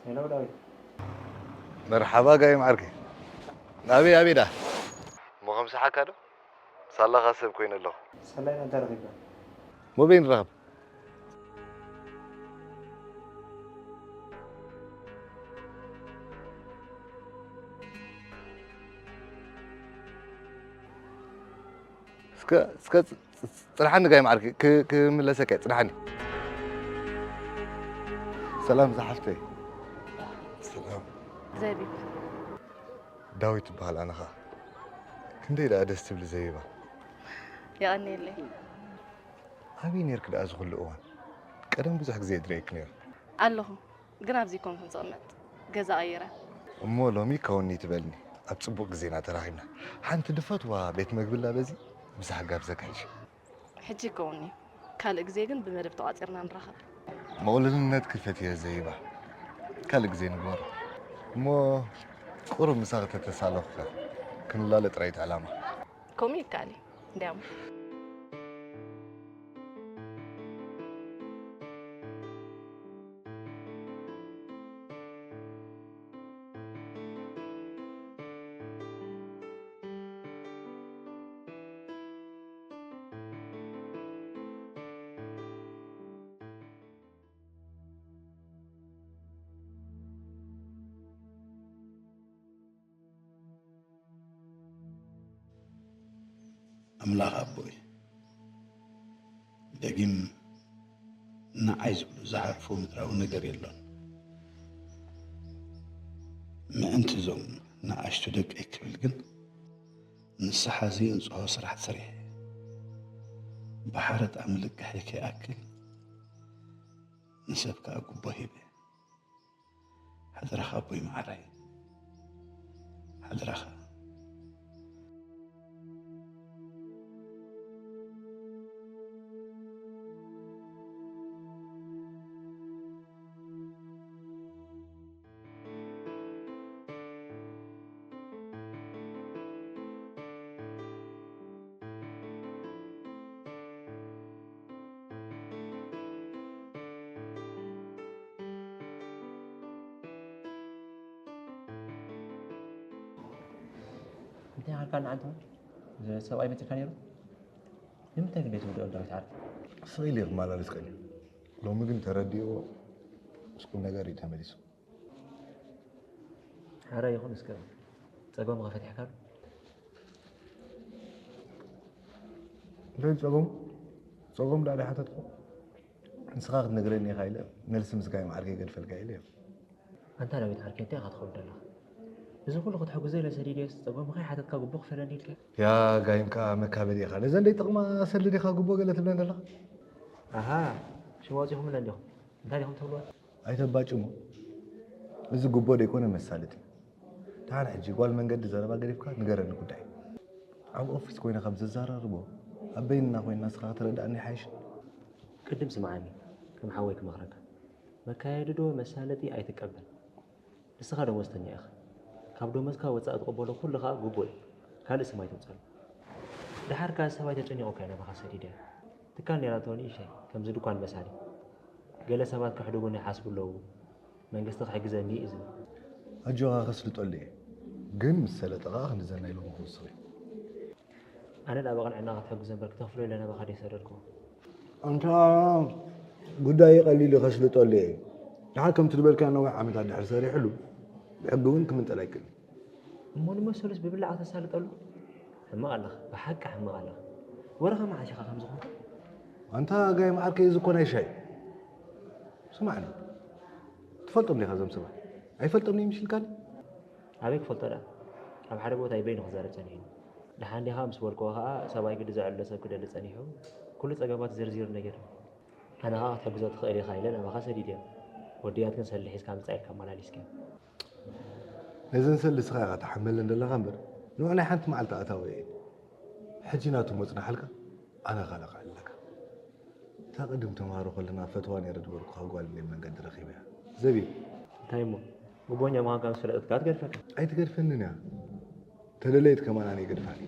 ሄሎ ዳዊት። መርሓባ ጋይም ዓርከይ። ኣበይ ኣበይ ዳ? እሞ ከም ሰሓካ ዶ? ሳላኻ ሰብ ኮይነ ኣለኹ። ሰላይና እንታይ ረኺብካ? ሞበይ ንራኸብ። እስከ እስከ ጽ- ጽ- ጽንሓኒ ጋይም ዓርከይ ክ- ክምለሰካ እየ፣ ጽንሓኒ። ሰላም ዝሓፍተይ። ሰላም። ዘቢብ ዳዊት ትበሃል ኣነኻ። ክንደይ ደኣ ደስ ትብሊ ዘቢባ። የቐንየለይ። ኣበይ ነርኪ ደኣ እዚ ኩሉ እዋን? ቀደም ብዙሕ ግዜ እየ ዝርእየኪ ነይረ። ኣለኹ ግን ኣብዚ ኮንኩን ዝቕመጥ ገዛ ቀይረ። እሞ ሎሚ ከውኒ ትበልኒ። ኣብ ጽቡቕ ግዜና ተራኺብና። ሓንቲ ድፈትዋ ቤት መግቢ ኣላ በዚ ምሳሕ ጋብዘካ ሕጂ። ሕጂ ይከውን እዩ። ካልእ ግዜ ግን ብመደብ ተቋጺርና ንራኸብ። ምቕሉልነትኪ ፈትየ ዘቢባ። ካልእ ግዜ ንግበሮ። እሞ ቁሩብ ምሳኺ ተተሳለኹ ከ ክንላለ ጥራይ እቲ ዕላማ። ከምኡ ይከኣል እዩ። እንዲያውም ኣምላኽ ኣቦይ፣ ደጊም ንዓይ ዝብሉ ዝሃርፎ ምድራዊ ነገር የሎን። ምእንቲ እዞም ንኣሽቱ ደቀይ ክብል ግን፣ ንስኻ ዘየንጽሆ ስራሕ ሰሪሐ፣ ብሓረጣ ምልቃሐይ ከይኣክል፣ ንሰብ ከኣ ጉቦ ሂበ። ሓደራኻ ኣቦይ መዓረይ፣ ሓደራኻ። እንታይ ሃልካ ንዓንተ ሰብኣይ መፂካ ነይሩ? ንምንታይ ግን ዘይትውድኦ ዳዊት ዓርከይ? ስቕ ኢለ ክመላለስ ቀንዩ። ሎሚ ግን ተረዲእዎ ምስ ቁም ነገር እዩ ተመሊሱ። ሕረ ይኹን እስከ ጸገምኻ ፈቲሕካሉ? እንታይ ጸገሙ? ጸገሙ ዳኣ ሓተትኩ። ንስኻ ክትነግረኒ ኢኻ ኢለ መልሲ ምስጋይ መዓርከይ ገድፈልካ ኢለ እየ። ኣንታ ዳዊት ዓርከይ እንታይ ኢኻ ትኸውን ዘለኻ? እዚ ኩሉ ክትሕግዞ ኢለ ሰዲደዮስ ጸገሙ ከይሓተትካ ጉቦ ክፈለኒ ኢልካ? ያ ጋይም ከኣ መካበዲ ኢኻ። ነዘን ደይ ጥቕማ ሰልዲ ዲኻ ጉቦ ገለ ትብለን ዘለኻ? ኣሃ ሽም ኣውጺኹምለን ዲኹም? እንታይ ዲኹም ትብልዋ? ኣይተባጭሞ። እዚ ጉቦ ደይኮነ መሳለጢ። ደሓን ሕጂ ጓል መንገዲ ዘረባ ገዲፍካ ንገረኒ ጉዳይ። ኣብ ኦፊስ ኮይነ ከም ዘዘራርቦ ኣብ በይንና ኮይንና ንስኻ ከተረድኣኒ ይሓይሽ። ቅድም ስምዓኒ ከም ሓወይ ክመኽረካ። መካየዲ ዶ መሳለጢ ኣይትቀበል። ንስኻ ደሞዝተኛ ኢኻ። ካብ ደሞዝካ ወጻኢ ትቕበሎ ኩሉ ከኣ ጉቦ እዩ። ካልእ ስም ኣይተውጽኣሉ። ደሓር ከኣ ሰብኣይ ተጨኒቑ ከኣ ናባኻ ሰዲድያ። ትካል ኔራቶ ንእሽተይ ከምዚ ድኳን መሳሊ። ገለ ሰባት ከሕድጉኒ ይሓስቡ ኣለዉ። መንግስቲ ክሕግዘኒ እዩ ዝብል። ኣጆኻ ከስልጠሉ እየ። ግን ምስ ሰለጠ ከኣ ክንዲ ዘናይ ሎሚ ክውስኽ እዩ። ኣነ ደኣ ብቕንዕና ክትሕግዞ እምበር ክተኽፍሎ ኢለ ናባኻ ደይሰደድክዎ። ኣንታ ጉዳይ ቀሊል እዩ ከስልጠሉ እየ። ደሓር ከምቲ ዝበልካዮ ነዊሕ ዓመታት ድሕር ሰሪሕሉ ብሕጊ እውን ክምንጠል ኣይክእልን። እሞ ንመሰሉስ ብብላዕ ክተሳልጠሉ? ሕማቕ ኣለኻ፣ ብሓቂ ሕማቕ ኣለኻ። ወረኻ መዓስ ኢኻ ከምዚ ኾንካ? ኣንታ ጋይ መዓርከይ እዚ እኮ ናይ ሻይ። ስማዕኒ፣ ትፈልጦም ዲኻ እዞም ሰባት? ኣይፈልጦም እዮም ኢልካኒ? ኣበይ ክፈልጦ ደኣ? ኣብ ሓደ ቦታ እዩ በይኑ ክዛረብ ጸኒሑ። ደሓን ዲኻ ምስ በልክዎ ኸኣ ሰብኣይ ግዲ ዘዕልሎ ሰብ ክደሊ ጸኒሑ። ኩሉ ጸገማቱ ዘርዚሩ ነጊሩኒ። ኣነ ኸኣ ክትሕግዞ ትኽእል ኢኻ ኢለ ናባኻ ሰዲደዮ። ወዲ ያትክን ሰልዲ ሒዝካ ምጻእ ኢልካ ኣመላሊስካዮ። ነዘን ሰልዲ ንስኻ ኢኻ ትሓመለን ዘለኻ እምበር ንዑ ናይ ሓንቲ መዓልቲ ኣታዊ እየን። ሕጂ ናቱ መጽናሕልካ ኣነ ካልእ ክዕልለካ። እታ ቅድም ተምሃሮ ከለና ፈትዋ ነይረ ዝበልኩኻ ጓል እኒአ መንገዲ ረኺበያ። ዘቢብ። እንታይ እሞ? ጉቦኛ ምዃንካ ምስ ፈለጠት ከኣ ትገድፈካ። ኣይትገድፈንን እያ። ተደለየት ከማን ኣነ ይገድፋኒ።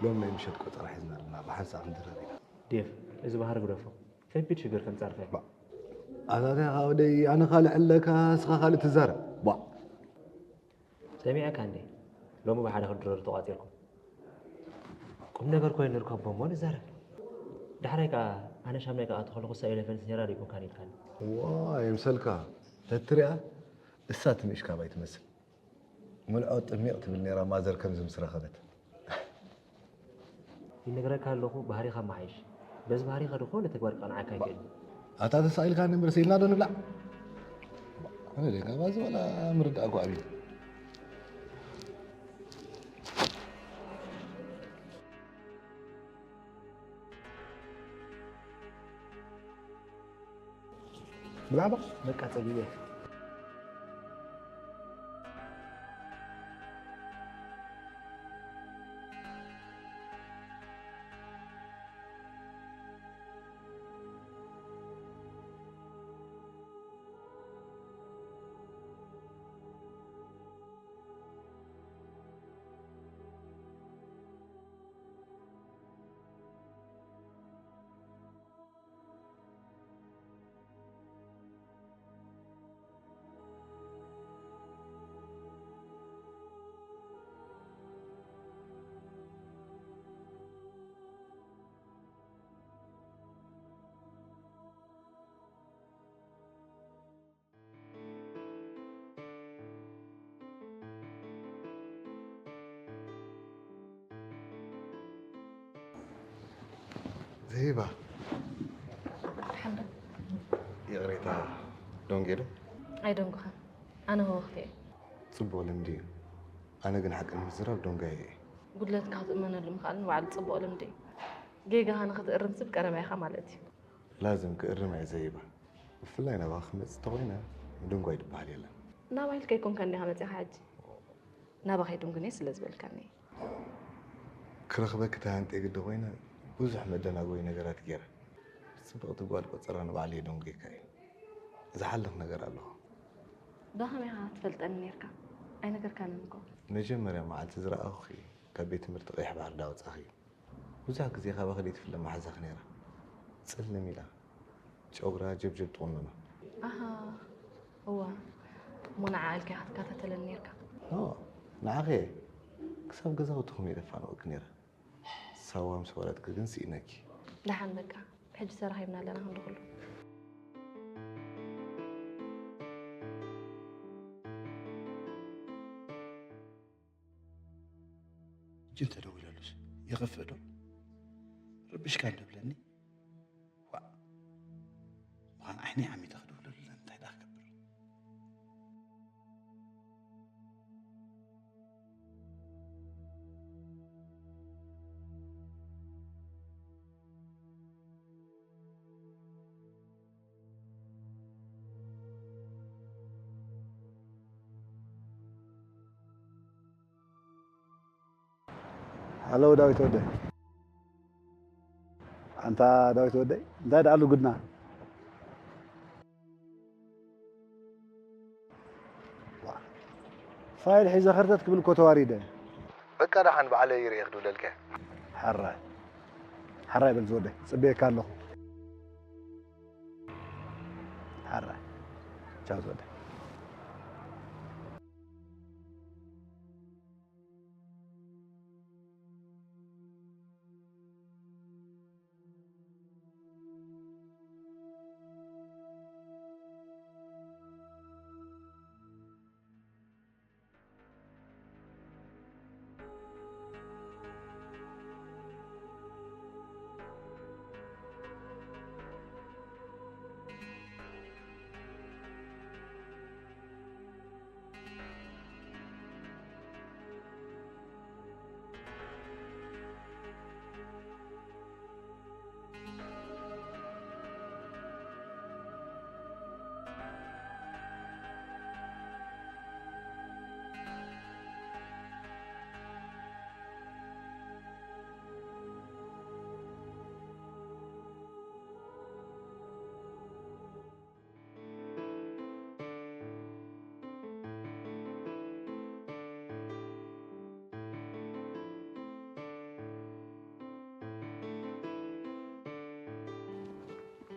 ሎም ናይ ምሸት ቆጸራ ሒዝና ኣለና። ብሓንሳእ ክንድረር ኢና። ዴቭ፣ እዚ ባህሪ ግደፎ። ከቢድ ሽግር ከምጻልካ እዩ። ኣታታ ወደይ ኣነ ካልእ ዕለካ እስኻ ካልእ ትዛረብ ቧ። ሰሚዐካ እንዴ? ሎሚ ብሓደ ክትድረሩ ተቋፂርኩም። ቁም ነገር ኮይኑ ንርከቦ እሞ ንዛረብ። ዳሕራይ ከዓ ኣነ ሻምናይ ከዓ ተኸለኹ እሳ ኤሌፈንት ነራ ዶ ይኮንካን ኢልካኒ። ዋ የምሰልካ ተትሪኣ እሳ ትንእሽ ካባይ ትመስል። ምልዖ ጥሚቕ ትብል ነራ ማዘር ከምዚ ምስ ረኸበት። ይነግረካ ኣለኹ ባህሪኻ መሓይሽ። በዚ ባህሪኻ ድኾነ ተግባር ክቐንዓካ ይክእል እዩ። ኣታ ተሳኢልካ ንብረስ ኢልና ዶ ንብላዕ? ኣነ ደጋ ባዚ ወላ ምርዳእ ጓዕቢ። ብላዕባ በቃ ፀጊበ። ዘይባ ሓንዶ ይቕሬታ ዶንጌ ዶ ኣይደንጉኻን። ኣነ ህወኽቲ እየ። ጽቡቕ ልምዲ እዩ። ኣነ ግን ሓቂ ንምዝራብ ዶንጋየ እየ። ጉድለትካ ክትእመነሉ ምኽኣል ንባዕሉ ጽቡቕ ልምዲ እዩ። ጌጋኻ ንኽትእርም ስብ ቀረባ ኢኻ ማለት እዩ። ላዝም ክእርም እየ ዘይባ። ብፍላይ ናባኻ ክመጽእ እንተኾይነ ምድንጓይ ዝበሃል የለን። ናባይ ኢልካ ኣይኮንካን ዲኻ መጺኻ ሕጂ? ናባኻ ኣይድንጉን እየ ስለ ዝበልካኒ። ክረኽበኪ ተሃንጥየ ግዲ ኮይነ ብዙሕ መደናጎዪ ነገራት ገይረ። ጽብቕቲ ጓል ቆጸራ ንባዕለይ ደንጒየካ እየ። ዝሓልኽ ነገር ኣለኹ። ብኸመይ ኢኻ ትፈልጠኒ ነይርካ? ኣይነገርካንን እኮ። መጀመርያ መዓልቲ ዝረኣኹኺ ካብ ቤት ትምህርቲ ቀይሕ ባሕሪ ዳወጻኺ እዩ። ብዙሕ ግዜ ካባኺ ዘይትፍለ መሓዛኺ ነይራ። ጽልም ኢላ ጨጉራ ጀብጀብ ትቑንኖ። ኣሃ እዋ እሞ ንዓ ኢልካ ኢኻ ትከታተለኒ ነይርካ። ኖ ንዓኺ እየ ክሳብ ገዛውትኹም እየ ደፋንወኪ ነይረ። ሳዋ ምስ ወረድኪ ግን ስኢነኪ። ደሓን በቃ ሕጂ ተራኺብና ኣለና ክንዲ ኩሉ። ሕጂ እንተደዊለሉስ ይኸፍእ ዶ? ረቢሽካ እንዶ ብለኒ። ዋእ ምዃን ዓይነይ ዓሚተ ክድውለሉ እንታይ ደኣ ክገብር? ሃሎ ዳዊት ወደይ። ኣንታ ዳዊት ወደይ እንታይ ደኣሉ ጉድና? ፋይል ሒዘ ኸርተት ክብል እኮ ተዋሪደ። በቃ ደሓን ባዕለይ ይርእየ ክድውለልከ። ሕራይ ሕራይ በል ዝወደይ ጽበየካ ኣለኹ። ሕራይ ቻው ዝወደይ።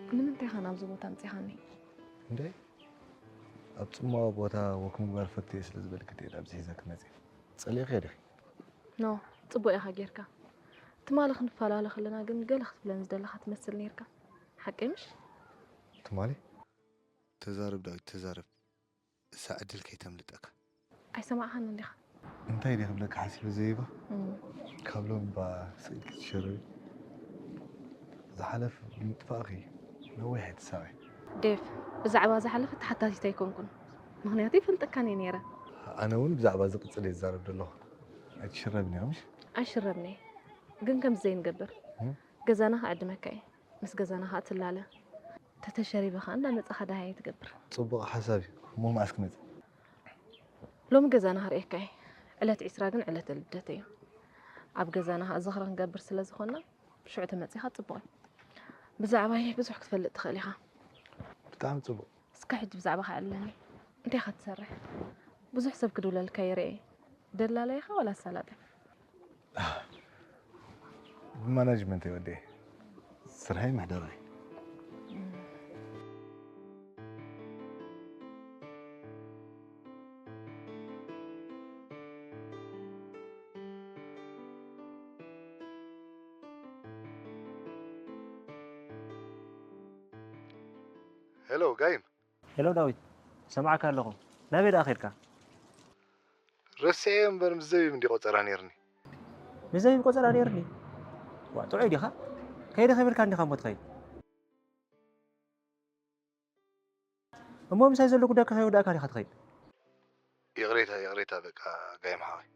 ንምንታይ ኸ ናብዚ ቦታ ኣምፂኻኒ? እንዴ፣ ኣብ ጽምዋ ቦታ ወክ ምግባር ፈትየ ስለ ዝበልክ ድየ ኣብዚ ሒዘ ክመጽእ? ጸሊእክዮ ዲኺ? ኖ፣ ጽቡቕ ኢኻ ጌርካ። ትማሊ ክንፈላለ ከለና ግን ገለ ክትብለኒ ዝደለኻ ትመስል ኔርካ። ሓቀይ ምሽ? ትማሊ? ተዛረብ ዳዊት፣ ተዛረብ። እሳ ዕድል ከይተምልጠካ። ኣይሰማዕኻን እንዲኻ? እንታይ ድየ ክብለካ ሓሲበ ዘይባ? እም። ካብ ሎሚ እባ ስቕ ኢልኪ ትሸረቢ። ዝሓለፈ ብምጥፋእኺ ነዊሕ ኣይትሳቐይ። ዴቭ፣ ብዛዕባ ዝሓለፈ ተሓታቲት ኣይኮንኩን። ምኽንያቱ ይፈልጠካን እየ ነይረ። ኣነ እውን ብዛዕባ ዝቕጽል እየ ዝዛረብ ዘለኹ። ኣይትሽረብን ኢኻ ምሽ? ኣይሽረብን እየ። ግን ከምዚ ዘይንገብር። እም? ገዛና ክዕድመካ እየ። ምስ ገዛና ኸኣ ትላለ። ተተሸሪበ ኸኣ እንዳመጻኻ ደሃየ ትገብር። ጽቡቕ ሓሳብ እዩ። እሞ መዓስ ክመጽእ? ሎሚ ገዛና ክርእየካ እየ። ዕለት ዒስራ ግን ዕለተ ልደተይ እዩ። ኣብ ገዛና ኸኣ ዝኽሪ ክንገብር ስለ ዝኾንና፣ ሽዑ ተመጺኻ ጽቡቕ እዩ። ብዛዕባይ ብዙሕ ክትፈልጥ ትኽእል ኢኻ። ብጣዕሚ ጽቡቕ። እስከ ሕጂ ብዛዕባኻ ኣዕልለኒ። እንታይ ኢኻ ትሰርሕ? ብዙሕ ሰብ ክድውለልካ ይርኤ። ደላላይ ኢኻ ዋላ ኣሳላጢ? ብማናጅመንት እየ ወዲኤ። ስርሐይ ምሕደራ እዩ። ሄሎ ጋይም። ሄሎ ዳዊት፣ ሰማዕካ ኣለኹ። ናበይ ደኣ ኸድካ? ረሲዐዮ እምበር ምስ ዘቢብ እንዲ ቆጸራ ነይርኒ። ምስ ዘቢብ ቆጸራ ነይርኒ? ዋ፣ ጥዑይ ዲኻ? ከይደ ከይበልካ እንዲኻ እሞ ትኸይድ። እሞ ምሳይ ዘሎ ጉዳይ ከይወዳእካ ዲኻ ትኸይድ? ይቕሬታ፣ ይቕሬታ፣ በቃ ጋይም ሓወይ።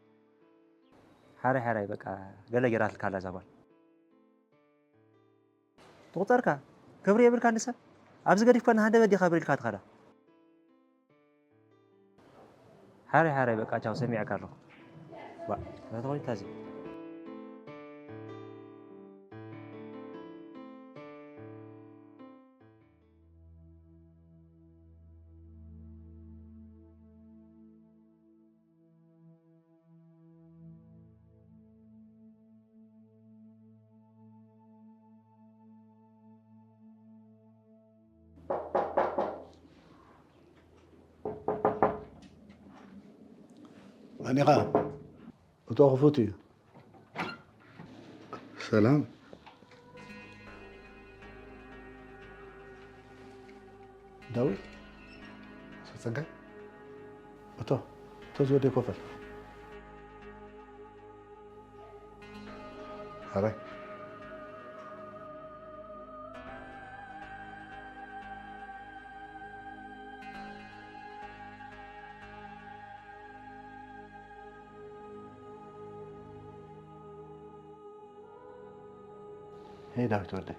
ሓራይ፣ ሓራይ፣ በቃ ገለ ጌራትልካ ኣላ እዛ ጓል። ትቑጸርካ፣ ክብሪ የብልካን ንሰብ። ኣብዚ ገዲፍካ ንሃንደበት ዲኻ ብር ኢልካ ትኸዳ? ሓራይ፣ ሓራይ፣ በቃ ቻው፣ ሰሚዐካ ኣለኹ። ዋ፣ እንታይ ተኾይንካ እዚ? መን ኢኻ? እቶ ክፉት እዩ። ሰላም። ዳዊት? ኣቶ ጸጋይ? እቶ፣ እቶ ዝወደይ ኮፍ በል። ሕራይ። ሄይ ዳዊት ወደይ፣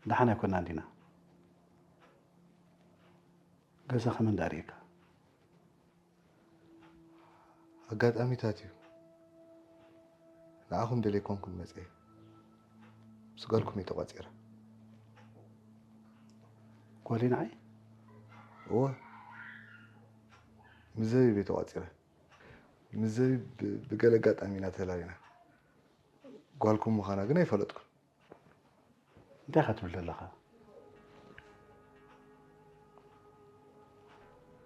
ደሓን ኣይኮናን ዲና? ገዛ ከመይ እንዳርኤካ? ኣጋጣሚታት እዩ። ንዓኹም ደልየ ኮንኩን መጽኤ። ምስ ጓልኩም እየ ተቋጺረ። ጓለይ ንዓይ? እወ። ምስ ዘቢብ እየ ተቋጺረ። ምስ ዘቢብ ብ-፣ ብገለ ኣጋጣሚ ኢና ተላሊና። ጓልኩም ምዃና ግን ኣይፈለጥኩን። እንታይ ኢኻ ትብል ዘለኻ?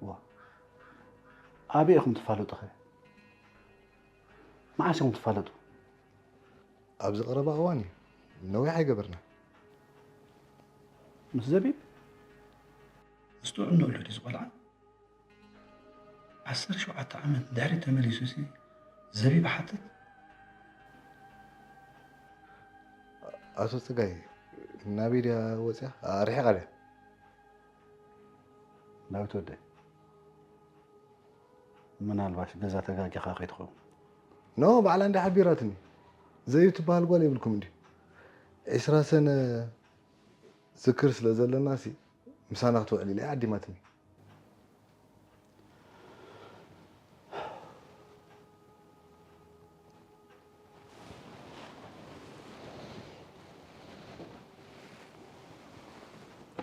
ዋ፣ ኣበይ ኢኹም ትፋለጡኸ? መዓስ ኢኹም ትፋለጡ? ኣብዚ ቀረባ እዋን እዩ። ነዊሕ ኣይገበርና። ምስ ዘቢብ? ምስ ጥዑም ንብሎ ድዩ ዝቖልዓ? ዓሰርተ ሸውዓተ ዓመት ድሕሪት ተመሊሱሲ ዘቢብ ሓትት? ኣቶ ጽጋይ፣ ናበይ ድያ ወጽያ? ኣርሒቓ ድያ? ዳዊት ወደይ፣ ምናልባሽ ገዛ ተጋጊኻ ከይትኸውን። ኖ፣ ባዕላ እንዳ ሓቢራትኒ። ዘቢብ ትበሃል ጓል የብልኩም እንዲ? ዒስራ ሰነ ዝክር ስለ ዘለናሲ፣ ምሳና ክትውዕል ኢላ እያ ዓዲማትኒ።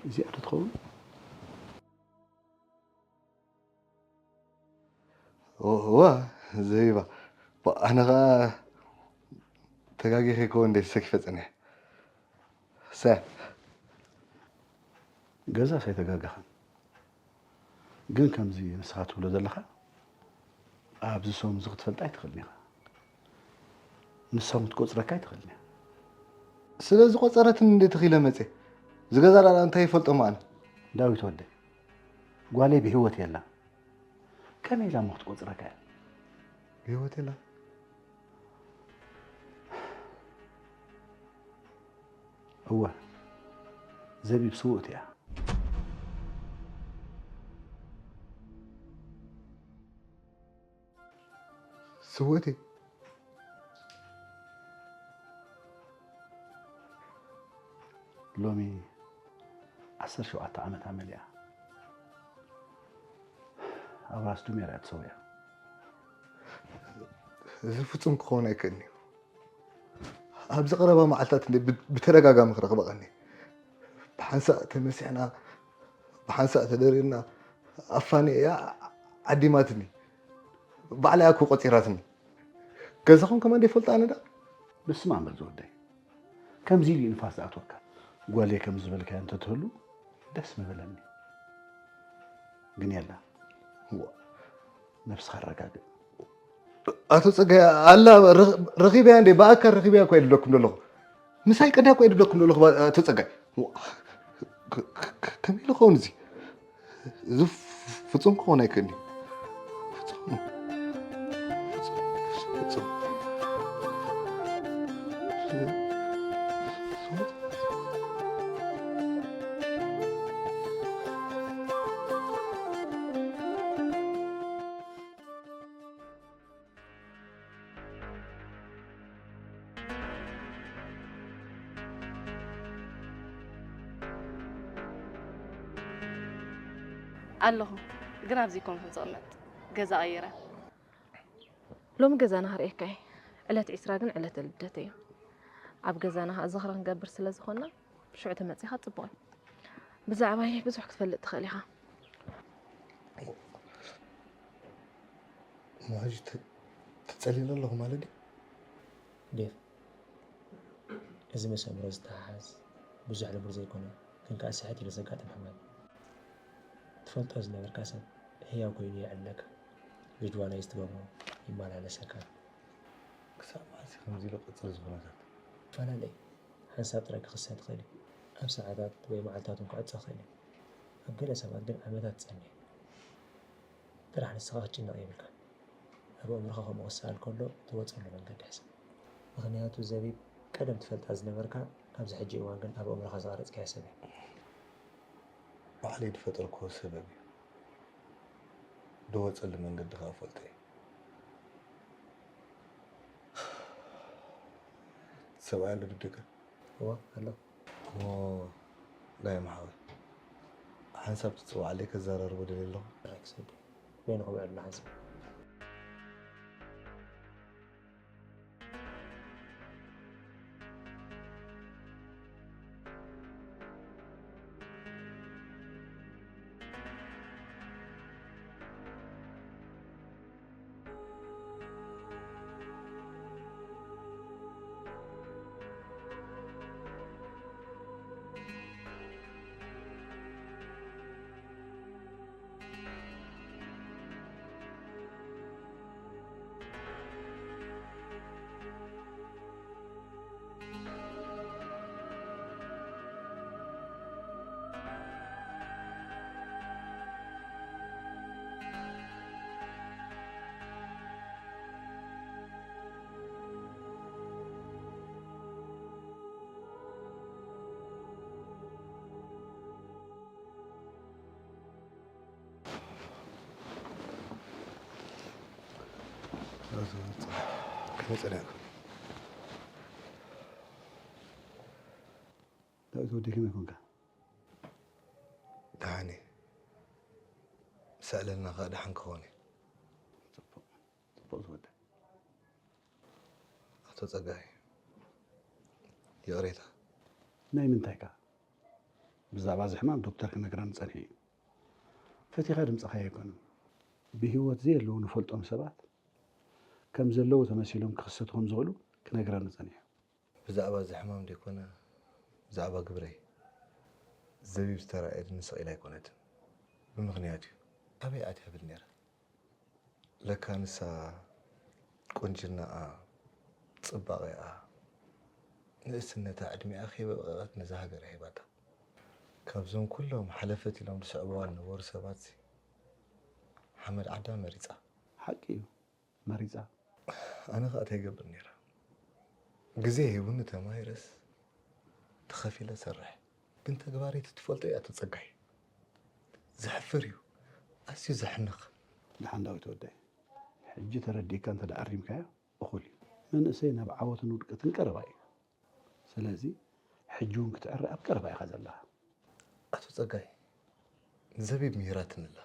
እዚኣ ዶ ትኸውን? እወ፣ ዘቢባ። ባ-፣ ኣነ ኸኣ ተጋጊ ከይከውን እንደ ሰኪፈ ጸኒሐ። ሰ-፣ ገዛስ ኣይተጋገኻን። ግን ከምዚ ንስኻ ትብሎ ዘለኻ ኣብዚ ሰሙን እዚ ክትፈልጣ ኣይትኽእልን ኢኻ። ንሳ እውን ክትቆጽረካ ኣይትኽእልን እያ። ስለ ዝቆጸረትኒ እንዴት ኢለ መጽየ? ዝገዛ ዳኣ እንታይ ይፈልጦ እሞ ኣነ? ዳዊት ወደይ፣ ጓለይ ብህይወት የላን። ከመይ ኢላ እሞ ክትቆጽረካ እያ? ብህይወት የላን? እወ፣ ዘቢብ ስውእቲ እያ። ስውእቲ? ሎሚ ዓሰርተ ሸውዓተ ዓመታ መሊኣ። ኣብ ራስ ዱሜራ እያ ተሰዊኣ። እዚ ፍጹም ክኸውን ኣይክእልን እዩ። ኣብዚ ቀረባ መዓልታት እንደ ብ-፣ ብተደጋጋሚ ክረኽባ ቀኒ። ብሓንሳእ ተመሲሕና፣ ብሓንሳእ ተደሪርና፣ ኣፋኒ እያ ዓዲማትኒ። ባዕላ እያ እኮ ቆጺራትኒ። ገዛኹም ከማን ደይፈልጣ ኣነ ደኣ? ንስማ እምበር ዝወደይ። ከምዚ ኢሉ እዩ ንፋስ ዝኣትወካ። ጓለይ ከም ዝበልካዮ እንተትህሉ ደስ ምበለኒ። ግን የላ። ዋ። ነብስኻ ኣረጋግእ። ኣቶ ጸጋይ፣ ኣላ ረኽ-፣ ረኺበያ እንዴ? ብኣካል ረኺበያ እኮ እየ ድብለኩም ዘለኹ። ምሳይ ቀድያ እኮ እየ ድብለኩም ዘለኹ፣ ኣቶ ጸጋይ። ዋ። ከ-፣ ከ-፣ ከ-፣ ከመይ ኢሉ ክኸውን እዚ? እዚ ፍ-፣ ፍጹም ክኸውን ኣይክእልን እዩ። ፍጹም። ፍጹም። ፍጹም። ኣለኹ፣ ግን ኣብዚ ኣይኮንኩን ዝቕመጥ፣ ገዛ ቀይረ። ሎሚ ገዛና ክርእየካ እየ። ዕለት ዒስራ ግን ዕለተ ልደተይ እዩ። ኣብ ገዛና ከኣ ዝኽሪ ክንገብር ስለ ዝኾንና፣ ሽዑ ተመጺኻ ጽቡቕ እዩ። ብዛዕባይ ብዙሕ ክትፈልጥ ትኽእል ኢኻ። እሞ ሕጂ ተ-፣ ተጸሊለ ኣለኹ ማለት ድዩ? ዴቭ፣ እዚ ምስ ኣእምሮ ዝተሓሓዝ ብዙሕ ንቡር ዘይኮነ፣ ግን ከኣ ስሕት ኢሉ ዘጋጥም ሕማም እዩ። ትፈልጦ ዝነበርካ ሰብ ህያው ኮይኑ የዕልለካ። ሪድዋናይዝ ትገብሮ፣ ይመላለሰካ። ክሳብ መዓስ እዩ ከምዚ ኢሉ ክቕጽል እዚ ኩነታት? ይፈላለ እዩ። ሓንሳብ ጥራይ ክኽሰት ይኽእል እዩ። ኣብ ሰዓታት ወይ መዓልታት እውን ክዕጸ ይኽእል እዩ። ኣብ ገለ ሰባት ግን ዓመታት ትጸንሕ። ጥራሕ ንስኻ ክትጭነቕ የብልካን። ኣብ ኣእምሮኻ ከምኡ ክሰኣል ከሎ፣ ትወጸሉ መንገዲ ሕሰብ። ምኽንያቱ ዘቢብ፣ ቀደም ትፈልጣ ዝነበርካ፣ ኣብዚ ሕጂ እዋን ግን ኣብ ኣእምሮኻ ዝቐረጽካያ ሰብ እያ። ባዕለይ ዝፈጠርክዎ ሰበብ እዩ። ዝወጸሉ መንገዲ ከኣ እፈልጦ እየ። ሰብኣይ ኣሎ ድብደካ? እወ፣ ኣሎ። እሞ፣ ዳይ መሓወይ፣ ሓንሳብ ትጽውዓለይ ከዘራርቦ ደልየ ኣለኹ። ጥራይ ክሰዱ። በይኑ ክውዕሉ ሓንሳብ። ከመይ ጸኒሕካ? ዳዊት ወደይ ከመይ ኮንካ? ደሓን እየ። ምስ ኣዕለልና ከኣ ደሓን ክኾን እየ። ጽቡቕ፣ ጽቡቕ ዝወደ። ኣቶ ጸጋይ፣ ይቕሬታ። ናይ ምንታይ ከ? ብዛዕባ እዚ ሕማም ዶክተር ክነግረኒ ጸኒሑ እዩ። ፈቲኻ ድምጽኻ ኣይኮነን። ብህይወት ዘየለዉ ንፈልጦም ሰባት ከም ዘለዉ ተመሲሎም ክኽሰቱ ከም ዝኽእሉ ክነግረኒ ጸኒሑ። ብዛዕባ እዚ ሕማም ደይኮነ፣ ብዛዕባ ግብረይ። ዘቢብ ዝተራእየትኒ ስቕ ኢላ ኣይኮነትን። ብምኽንያት እዩ። ኣበይ ኣትያ ብል ነይረ? ለካ ንሳ ቁንጅናኣ፣ ጽባቐኣ፣ ንእስነታ፣ ዕድሜኣ ከይበቐቐት ነዛ ሃገር ሂባታ። ካብዞም ኩሎም ሓለፈት ኢሎም ዝስዕብዋ ዝነበሩ ሰባት ሓመድ ዓዳ መሪጻ። ሓቂ እዩ፣ መሪጻ። ኣነ ኸኣ እንታይ ይገብር ነይረ? ግዜ ሂቡኒ ተማሂረስ ተኸፊለ ሰርሕ። ግን ተግባረይ ትፈልጦ እያ ኣቶ ጸጋይ። ዘሕፍር እዩ። ኣዝዩ ዘሕንኽ። ደሓን ዳዊት ወደይ፣ ሕጂ ተረዲእካ እንተ ደኣ ኣሪምካዮ እኹል እዩ። መንእሰይ ናብ ዓወትን ውድቀትን ቀረባ እዩ። ስለዚ ሕጂ እውን ክትዕረ ኣብ ቀረባ ኢኻ ዘለኻ። ኣቶ ጸጋይ፣ ዘቢብ ምሂራትኒ ኣላ።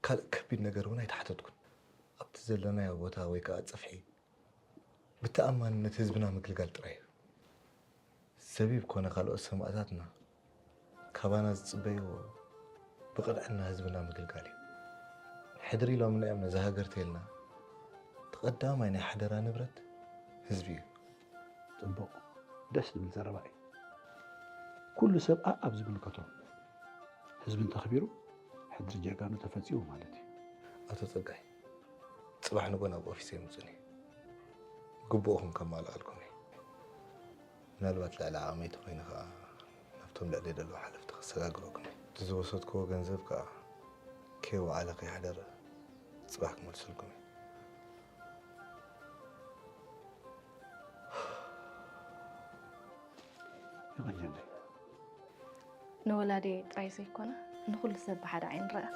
ካልእ ከቢድ ነገር እውን ኣይተሓተትኩን። ኣብቲ ዘለናዮ ቦታ ወይ ከኣ ጽፍሒ ብተኣማንነት ህዝብና ምግልጋል ጥራይ እዩ። ዘቢብ ኮነ ካልኦት ሰማእታትና ካባና ዝጽበይዎ ብቕንዕና ህዝብና ምግልጋል እዩ። ሕድሪ ሎምና እዮም ነዛ ሃገር ተይልና፣ እቲ ቀዳማይ ናይ ሓደራ ንብረት ህዝቢ እዩ። ጽቡቕ፣ ደስ ዝብል ዘረባ እዩ። ኩሉ ሰብ ኣኣብ ዝምልከቶ ህዝቢ እንተኽቢሩ ሕድሪ ጀጋኑ ተፈጺሙ ማለት እዩ። ኣቶ ጸጋይ፣ ጽባሕ ንጎ ናብ ኦፊሰይ ምጹኒ። ግቡእኹም ከማልኣልኩም እየ። ምናልባት ልዕሊ ዓቕመይ ተኾይኑ ኸኣ ናብቶም ልዕለይ ዘለዉ ሓለፍቲ ከሰጋግረኩም እየ። እቲ ዝወሰድክዎ ገንዘብ ከኣ ከይወዓለ ከይሓደረ ጽባሕ ክመልሰልኩም እየ። የቐንየለይ። ንወላዲ ጥራይ ዘይኮነ ንኹሉ ሰብ ብሓደ ዓይኒ ረኣ።